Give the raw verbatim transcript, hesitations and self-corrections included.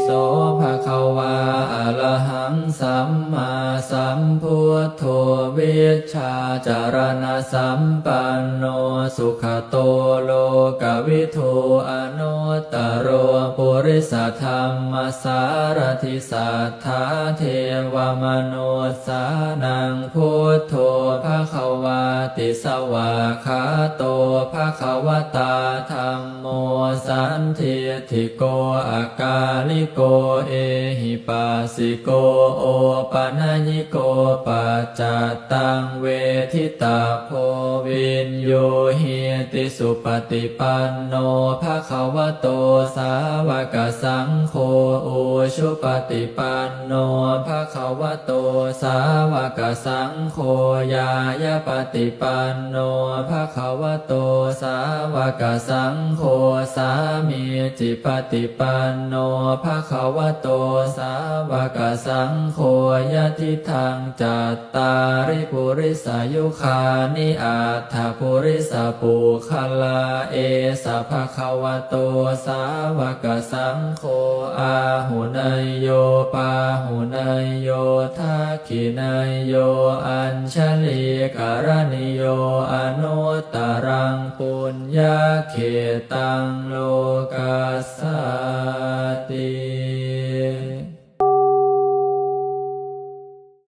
so bhagavā arahaṃ sammāsambuddho vijjācaraṇasampanno sugato lokavidū anuttaro purisadammasārathi satthā devamanussānaṃ buddho bhagavāti. Svākkhāto bhagavatā dhammo sandiṭṭhiko akāliko ehipassiko opanayiko paccattaṃ veditabbo viññūhīti. Supaṭipanno bhagavato sāvakasaṅgho, ujupaṭipanno bhagavato sāvakasaṅgho, ñāyapaṭipanno bhagavato sāvakasaṅgho, sāmīcipaṭipanno bhagavato sāvakasaṅgho, yadidaṃ cattāri purisayugāni aṭṭha purisapuggalā, esa bhagavato sāvakasaṅgho āhuneyyo pāhuneyyo dakkhiṇeyyo añjalikaraṇīyo anuttaraṃ puññakkhettaṃ lokassāti.